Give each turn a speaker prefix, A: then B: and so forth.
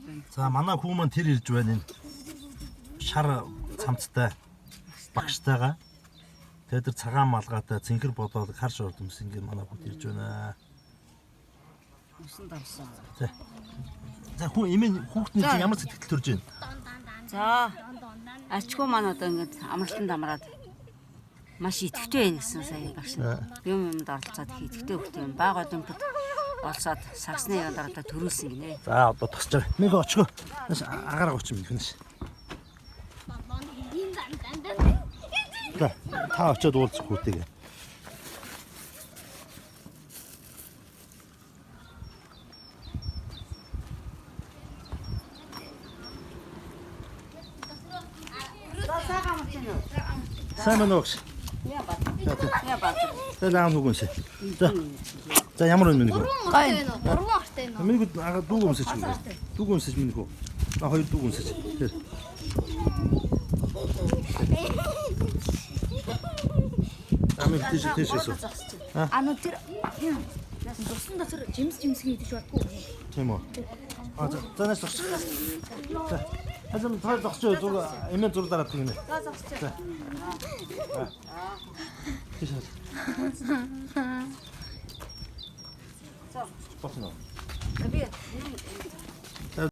A: байна.
B: За манай хүү маань тэр ирж байна энэ. Шар цамцтай багштайгаа. Тэгээд тэр цагаан малгайтай цэнхэр бодоод хар шорд өмс ингээд манай хүүт ирж байна.
A: Усанд орсон.
B: За. За хүн эмээ хүүхдний чинь ямар сэтгэл төрж байна?
A: За. Ачгүй маань одоо ингээд амралтанд амраад маш идэвхтэй байх гэсэн сая багш. Юм юмд оролцоод их идэвхтэй хөхтэй юм. Бага олимпиад олсоод сагсны юунд оролцоод төрүүлсэн гинэ.
B: За одоо тосч байгаа. Мэг очгоо. Нэш агараа очих юм хэнэш. За та очиод уулзах хүүтэйгээ.
A: За сайхан амарч байна уу?
B: Сайн байна уу гэж.
A: Яа бат. Яа бат.
B: За лаам нүгүнсэ. За. За ямар юм нүгүү?
C: Гурван ортой байна уу? Гурван ортой байна уу?
B: Миний хүү ага дүүг өмсөж юм. Дүүг өмсөж миний хүү. А хоёр дүүг өмсөж. Тэр. Амин тийш тийш өсөө.
C: А нөө тэр дусан дотор жимс жимсгийн идэж бодгүй.
B: Тийм үү. А за за нааш зогсчих. За. Хазам таар зогсож зур эмээ зур дараад юм.
A: За зогсчих.
B: За. Тийш.
A: За.
B: Босно.
A: Би